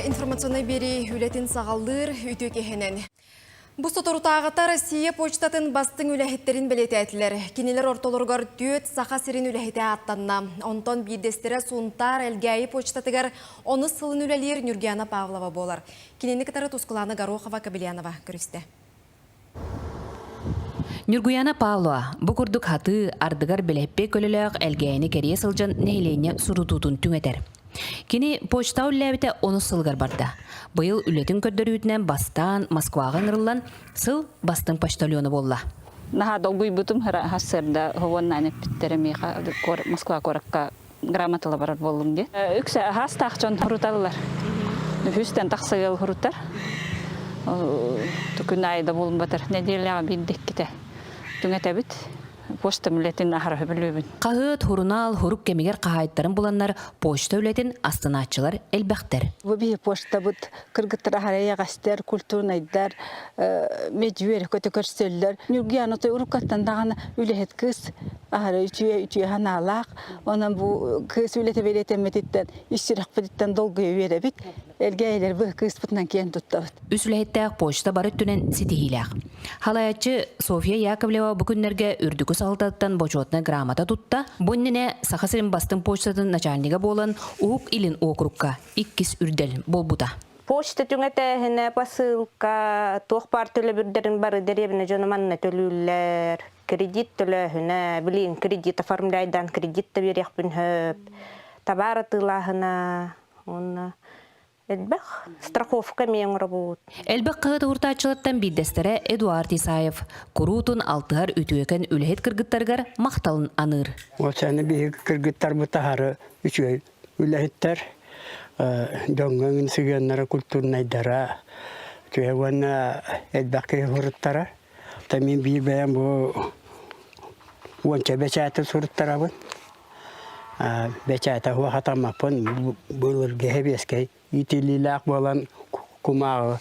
информационнай биэрии үлэтин саҕалыыр үтүө киһинэн. Бу соторутааҕыта Россия почтатын бастыҥ үлэһиттэрин бэлиэтээтилэр. Кинилэр ортолоругар түөрт Саха сирин үлэһитэ ааттанна. Онтон биирдэстэрэ Сунтаар Элгээйи почтатыгар онус сылын үлэлиир Нюргиана Павлова буолар. Кинини кытары Тускулаана Горохова-Кобельянова көрүстэ. Ньургуяна Павлова бу курдук хатыы, ардыгар бэлэппиэ көлөлөөх Элгээйини кэрийэ сылдьан нэһилиэнньэ сурутуутун түҥэтэр. Кини почта үллээбитэ онус сылыгар барда. Быйыл үлэтин көрдөрүүтүнэн бастаан Москваҕа ыҥырыллан сыл бастыҥ почтальона буолла. Наһаа долгуйбутум сарсыарда уонна эппиттэрэ миэхэ Москва куоракка грамотала барар буоллум диye. Үксэ аһаастаах дьон хуруталлар. Үһүстэн тахса ыал хурутар. Күн аайы да буолбатар. Нэдиэлэҕэ биирдэ иккитэ түҥэтэбит. Почта үлэтин аһара сөбүлүүбүн. Хаһыат, сурунаал, сурук кэмигэр хаһаайыттарын буланнар почта үлэтин астынааччылар элбэхтэр. Бу биһи почтабыт кыргыттар аһара эйэҕэстэр, культурнайдар, медүөр көтө көрсөллөр. Ньургуяна той уруккаттан даҕаны үлэһит кыыс аһара үтүө үтүө санаалаах. Онон бу кыыс үлэтэ бэлиэтэммититтэн ис сүрэхпититтэн долгуйа үөрэбит. Элгээйилэр бу кыыспытынан киэн туттабыт. Үс үлэһиттээх почта бары өттүнэн ситиһиилээх. Халаяччы Софья Яковлева бу күннэргэ үрдүкү салалтаттан бочуотунай грамота тутта. Бу иннинэ Саха сирин бастыҥ почтатын начальнига буолан Уһук Илин округка иккис үрдэл буолбута. Почта түҥэтээһинэ, посылка, туох баар төлөбүрдэрин бары дэриэбинэ дьоно манна төлүүллэр. Кредит төлөөһүнэ, билигин кредит оформляйдаан кредит да биэриэхпин сөп. Табаар атыылааһына уонна элбэх страховка эмиэ оҥоробут. Элбэх хаһыат ууртааччылартан биирдэстэрэ Эдуард Исаев куруутун алтыһар үтүөкэн үлэһит кыргыттарыгар махталын аныыр. Ол биһиги кыргыттарбыт аһары үчүгэй үлэһиттэр, дьоҥҥо сыһыаннара культурнайдара, үчүгэй уонна элбэх киһи суруттара. Мин биир бэйэм бу уонча бэчээти суруттарабын. Бэчээтэ хатаммаппын былыргы сэбиэскэй иитиллиилээх буолан кумааҕы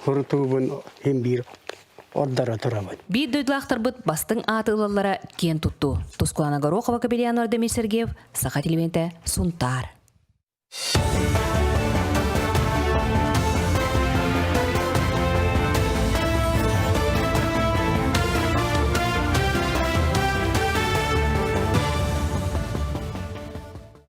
сурутуубун син биир ордоро турабын. Биир дойдулаахтарбыт бастыҥ ааты ылаллара киэн туттуу. Тускулана Горохова, Капельянов Демир Сергеев, Саха телевидениетэ, Сунтаар.